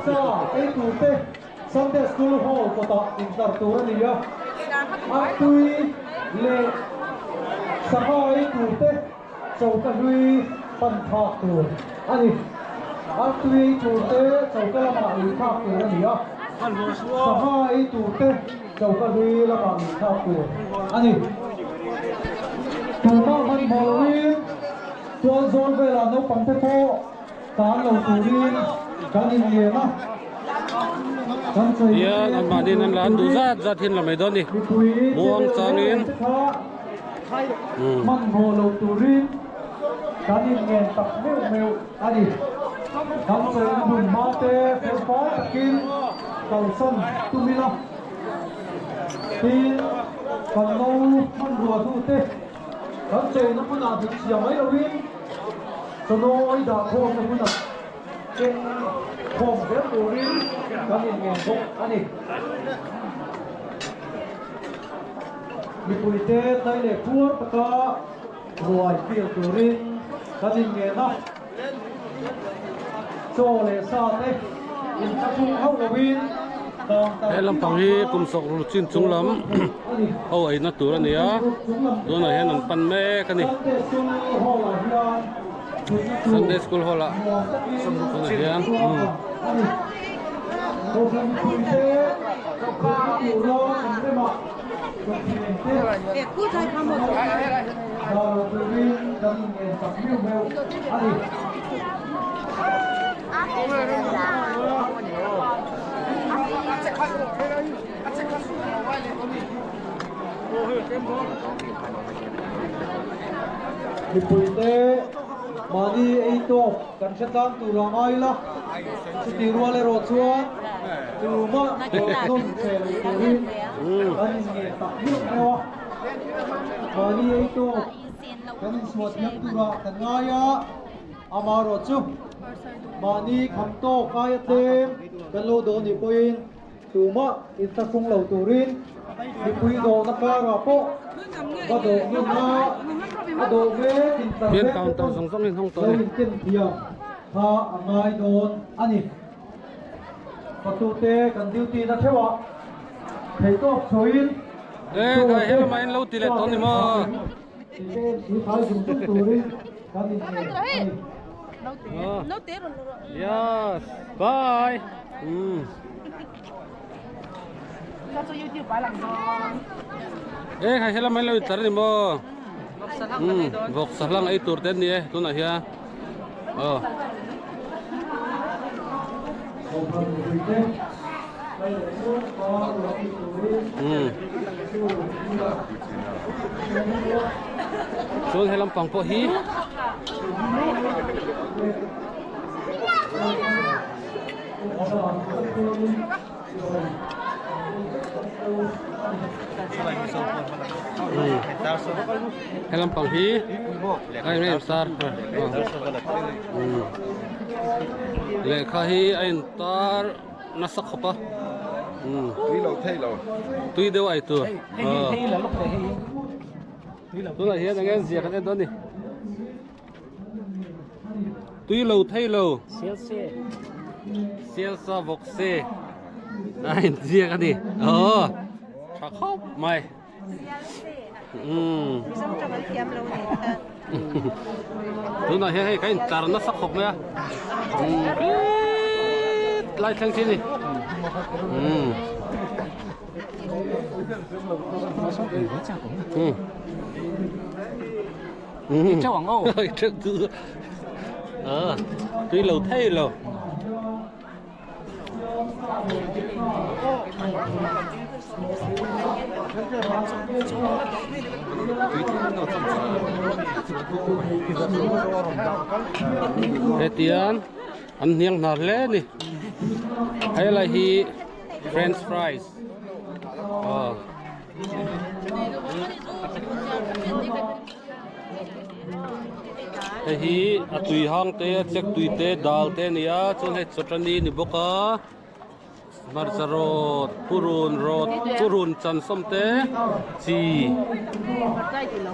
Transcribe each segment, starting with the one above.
Sa ei tur te Sunday School Hall kawtah intlar tur a ni a, artui leh sangha ei tur te choka hlui pan thlak tur a ni. Artui ei tur te choka lamah lui thlak tur a ni a, sangha ei tur te choka hlui lamah lui thlak tur a ni. Tumah hmanhmawh loin tualzawl velah naupang te pawh Tan lo turin kan inlian a, kan sawi Hian an mahniin an la an duh zat zat hian la mai dawn ni. Muang changin hmanhmawh lo turin kan inngen tak meuh meuh a ni. Kan sawina hmun hma te felfai takin kalsan tum ila, tin kan lo hmanrua hnute kan sawina hmunah hnutchhiah mai loin, Chawnawi dah khawmna hmunah keng khawm zel turin kan inngen bawk a ni. Mipuite tlai leh puar taka ruai fil turin kan inngen a, chaw leh sa te inthlahrung hauh loin He lampang hi kum sawk rul chin chung lam ho eina tur a ni a tunah hian an pan mek a ni Sunday school hall ah tunah hian Mipuite mahni ei tawk kan hre tlang tur a ngai la, chuti rual erawh chuan tumah dawrhnawn che lo turin kan inngen tak meuh meuh a, mahni ei tawk kan insuah thiam turah kan ngai a. Amaherawh chu mahni kham tawk aia tlem kan lo dawn nih pawhin tumah inthlahrung lo turin mipui dawhna karah pawh va dawh nun a, a dawh mek intlar mek te pawn lo inken thiam kha a ngai dawn a ni. Fatute kan duty na theuh a, theihtawp chhuahin chaw te sa te tha Yes, bye. E khai hela mai lo tlar ni maw. Vawk sahlang ei tur te an ni e tunah hian. Aw. Chuan he lampang pawh hi he lampang hi a eng em sar lehkha hi a intar nasa khawp a tui lo thei lo tui deuh ai tur tunah hian eng nge zia kan en dawn ni tui lo thei lo sialsa vawk se a inziak a ni aw tha khawp mai tunah hian hei ka intlar nasa khawp mai a lai thleng khi a ni tui lo thei lo. Hetiang an hniang hnar hle a ni helai hi french fries aw. Hei hi a tui hang te a chek tui te dal te a ni a chuan hei chawṭani a ni bawk a hmarcha rawt purun rawt purun chan sawm te chi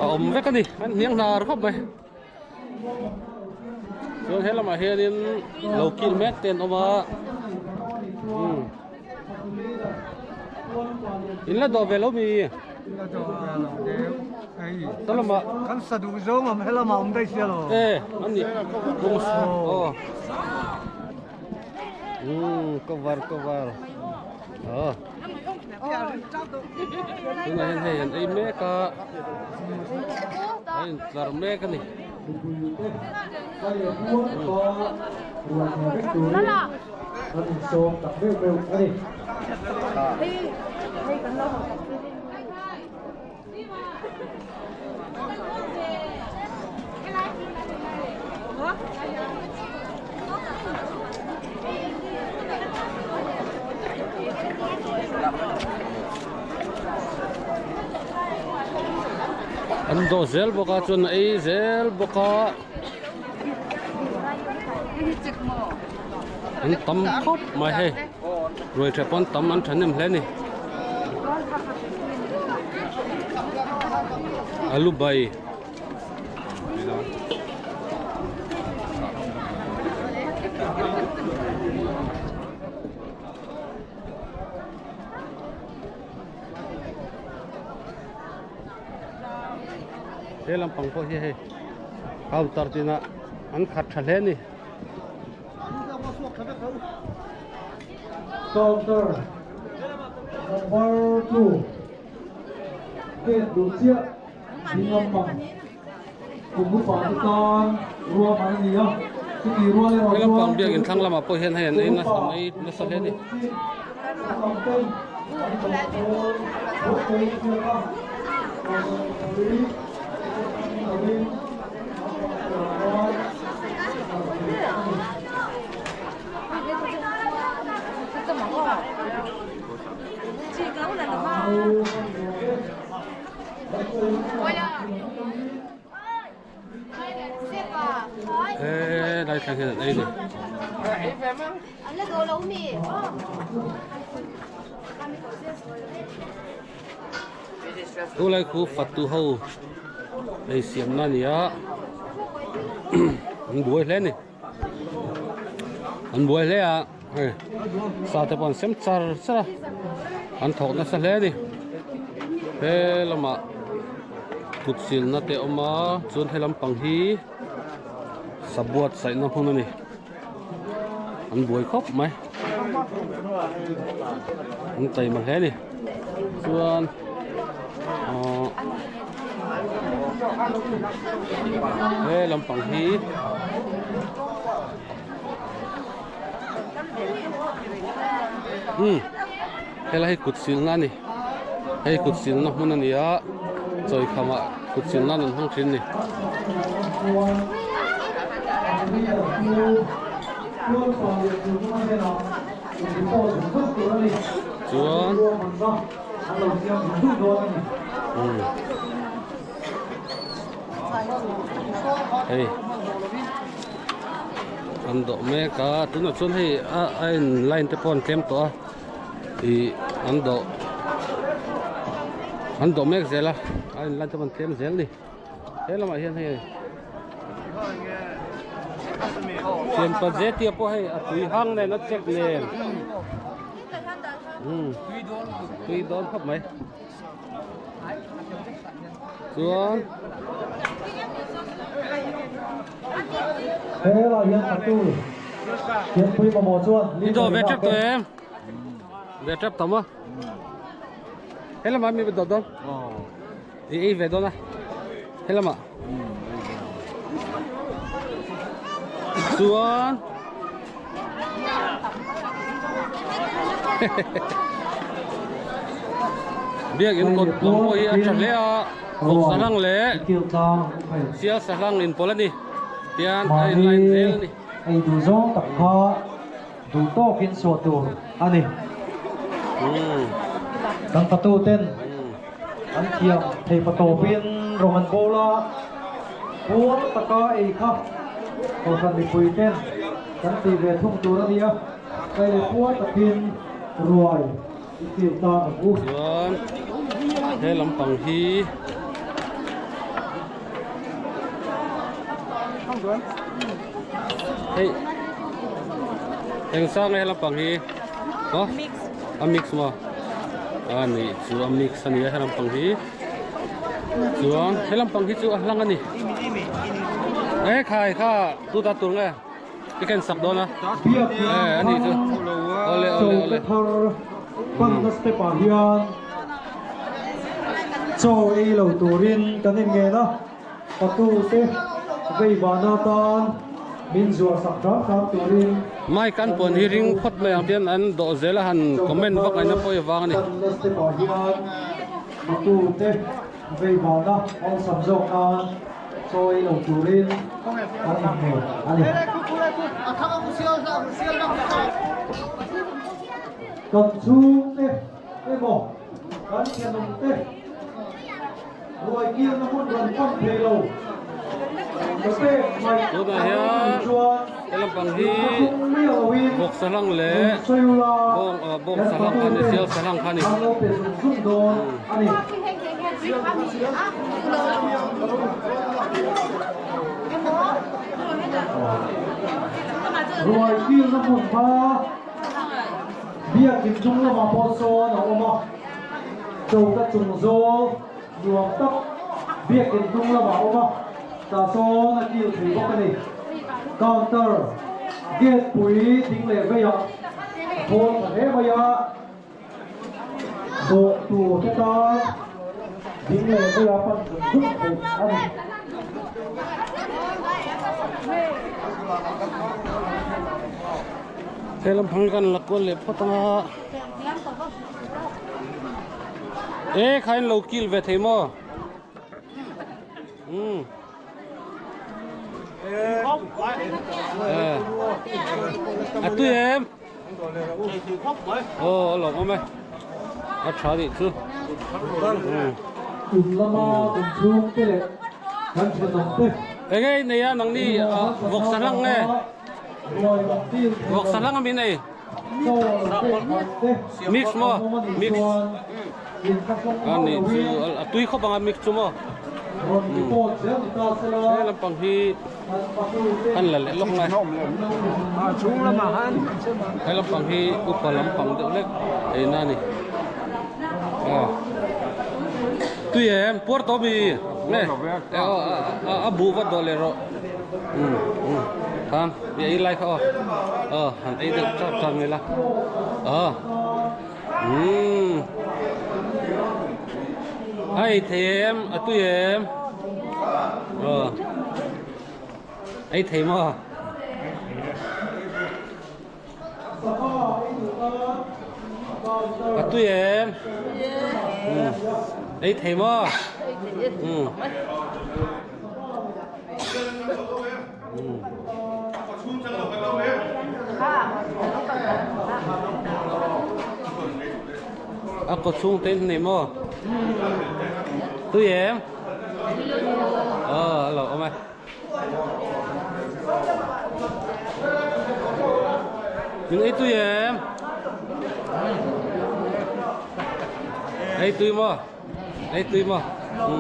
a awm vek a ni an hniang hnar khawp mai chuan he lamah hianin lo kil mek te an awm a. In la dawh ve lo mi? Salama. Kan sa duh zawng am helama awm daih sia lo. E, an ni. Kung oh. Um, cover cover. Oh. Tunah hian hei an ei mek a. A intlar mek a ni. An dawh zel bawk a chuan a ei zel bawk a an tam khawp mai hei ruai tha pawn tam an thahnem hle a ni alu bai. He lampang pawh hi hei counter tinah an khat tha hle a ni. Counter number 2 gate duh chiah ding lampang kum upa te tan ruahman a ni a chuti rual erawh He lampang chuan biakin thlang lamah pawh hian hei an ei nasa an ei nasa hle a ni. He lai thleng hian an ei a ni. Chu lai khu fatu ho ei siamna a ni a an buai hle a ni an buai hle a hei sa te pawh an sem char char a an thawk nasa hle a ni he lamah kut silna te a awm a chuan he lampang hi sabuatsaihna hmun a ni. An buai khawp mai an taima hle a ni chuan ahh he lampang hi umm helai hi kut silna a ni hei kut silna hmun a ni a chawikhamah kut sil nan an hmang thin a ni. Chuan umm hei an dawh mek a tunah chuan hei a a in line te pawh an tlem tawh a ih an dawh an dawh mek zel a a in line te pawh an tlem zel a ni he lamah hian hei thianpa zetia pawh hei a tui hang nen a check nen umm tui dawn khawp mai. Chuan Helai hian fatu Thianpui mamawh chuan I dawh ve tep tawh em? Ve tep tawh maw? Helamah mi dawh dawn? I ei ve dawn a helamah. Chuan Biakin kawt lam pawh hi a tha hle a vawk sahlang leh sial sahlang inpawlh a ni tian a in line zel a ni. Ei duh zawng tak kha duh tawkin suah tur a ni. Kan fatu ten an thiam thei pa tawpin rawng an bawl a, puar taka ei kha kohhran mipui ten kan tih ve thung tur a ni a, kai leh puar takin ruai i kil tan ang u. Chuan he lampang hi hei eng sang nge he lampang hi. Ha? A mix maw? A nih chu a mix a nia he lampang hi. Chuan he lampang hi chu a hlang a ni. E khai kha tu ta tur nge? I ken sak dawn a. E a nih chu. Awle awle awle. Thar panna step ah hian chaw ei lo turin kan inngen a. Patute vei vana tan min zuah sak hram hram turin. Mic an puan hi ring phawt mai ang tian an dawh zel a han comment vak aina pawh i vang a ni. Panna step ah hian patute vei vana awlsam zawk nan chaw ei lo turin kan inhmel a ni. Kan chhungte emaw kan thenawmte. Ruai kilna hmun rawn pan thei lo. Ka pek hmaih Tunah a hian nih chuan he lampang hi inthlahrung miah loin vawk sahlang leh rawn sawi ula bawng ah bawng kan sahlang kha ni patute sial sahlang kha ni. an lo pe zung zung dawn a ni. Ruai kilna hmun kha biakin chung lamah pawh sawn a awm a. Choka chung zawl nuam tak biakin hnung lamah a awm a, tah sawn a kil thei bawk a ni. Counter gate pui ding leh veiah khawl tha hle mai a, dawh tur te tan ding leh veiah pan zung zung theih a ni. He lampang hi kan la kual leh phawt ang a. E khain lo kil ve thei maw? Um. A tui em? Aw a lawm awm e. A tha nih chu. In lama kan chhungte leh kan thenawmte. Enge i nei a nangni vawk sahlang nge? Vawk sahlang a mi nei? Mix maw? Mix. A nih chu a tui khawp ang a mix chu maw? He lampang hi an la leh lawk ngai. He lampang hi upa lampang deuh hlek eina a ni. Tui em? Puar tawh mi? Nge? A buh vat dawh leh rawh. Khang i ei lai kha aw aw han ei deuh chap chap mai la aw umm a ei thei em a tui em aw ei thei maw. A tui em? Ei thei maw? A kaw chhung te in nei maw? Tui em? Aw a lo awm e. Min ei tui em? Ei tui maw? Ei tui maw? Ừ.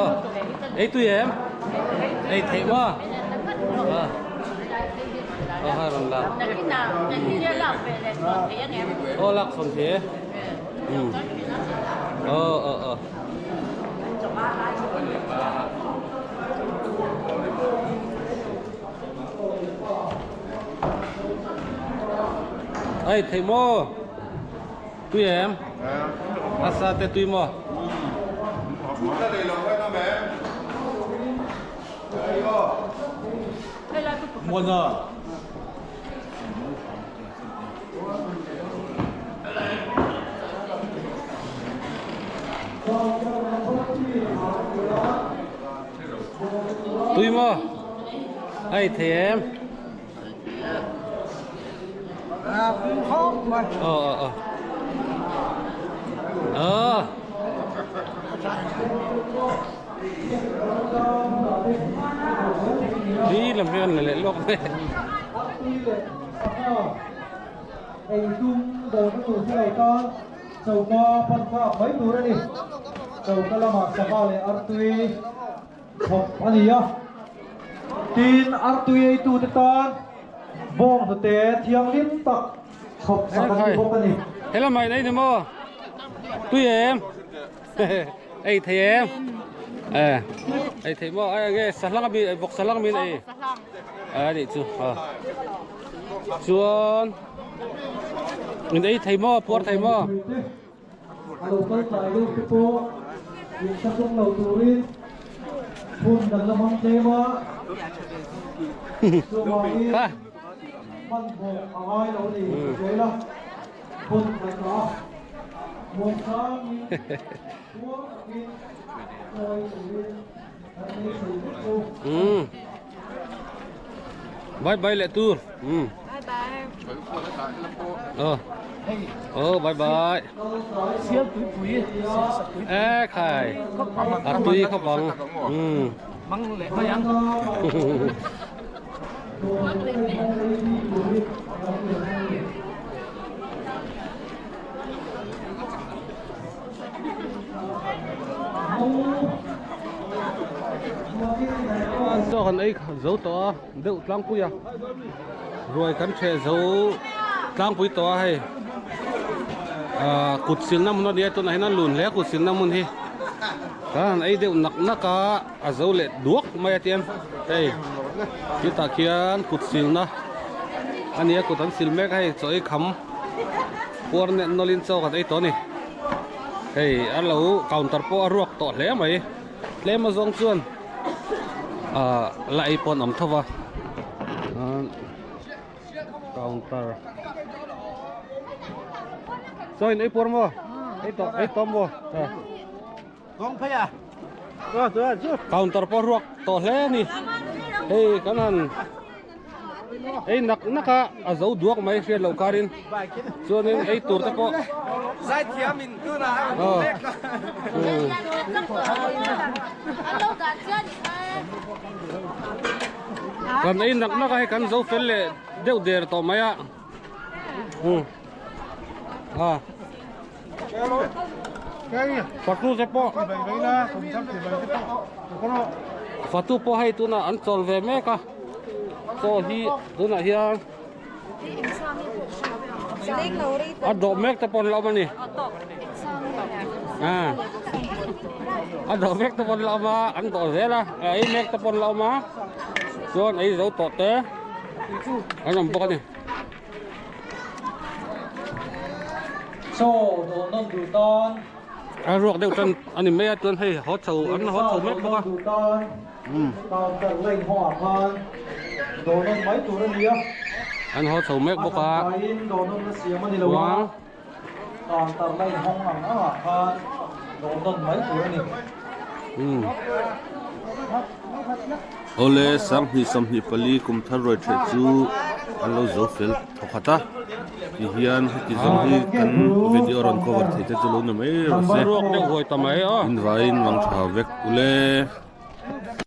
Ờ. Ei tui em? Ei thei maw? Ờ. Ờ hai ron la. Ờ lak son the. Ừ. Ờ ờ ờ. Ê thầy mô Tui em Asa te tui mô Tui maw? Ei thei em? Ờ ờ ờ. Ờ. Đi làm riêng là lệ lộc đấy. Ei tum dawrna tur hi lo tan choka pan phak mai tur a ni. Choka lamah sangha leh artui chhawp a ni a. Tin, artui eitute tan bawng hnute thianghlim tak chhawp sak an ni bawk a ni. He lamah in ei ni maw? Tui em? Ei thei em? Eh, ei thei maw? Ai nge sahlang ami vawk sahlang min ei. A nih chu. Chuan in ei thei maw? Puar thei maw? A lo kal tlai deuh te pawh inhre tum lo turin hun kan la hmang tlem a, chuvangin hmanhmawh a ngai lo a ni tih hria ila, hun kan dah a, muangchangin tluang takin chawi turin kan beisei vek chu a ni. Bye bye leh tur. Um. Bye bye. Ờ. Ờ bye bye. Sial tui pui. Ê khai. À tui khop ang. Um. Mang leh mai ang. Chaw kan ei zo tawh a deuh tlangpui a ruai kan ṭheh zo tlangpui tawh a hei ah kut silna hmun a nia tunah hian a lun hle a kut silna hmun hi kan han ei deuh nak nak a a zo leh duak mai a tiang hei chutah khian kut silna a nia kut an sil mek a hei chaw ei kham puar nen nawlin chaw kan ei tawh a ni. Hei a lo counter pawh a ruak tawh hle mai tlem azawng chuan ah la ei pawh an awm tho va counter chaw in ei puar maw ei tawh ei tawh maw counter pawh a ruak tawh hle a ni hei kan han. Ei nak nak a a zo duak mai hriat loh karin chuanin ei tur te pawh kan ei nak nak a hei kan zo fel leh deuh der tawh mai a a Fatu te pawh Fatu pawh hei tunah an chawl ve mek a chaw hi tunah hian a dawh mek te pawh an la awm a ni a dawh mek te pawh an la awm a an dawh zel a a ei mek te pawh an la awm a chuan ei zo tawh te an awm bawk a ni. Chaw dawh nawn duh tan. A ruak deuh tan a ni mai a chuan hei haw chho an haw chho mek bawk a. Duh tan counter line hawngah khan dawh nawn mai tur a ni a. An haw chho mek bawk a. A hran dawh nawn na siam a ni lo a. Counter line hawng ang angah khan dawh nawn mai tur a ni. Awle 20 24 kum thar ruai theh chu an lo zo fel thawkhat a tihian heti zawng hi kan video rawn cover thei te chu lo ni mai rawh se in vaiin mang tha vek ule.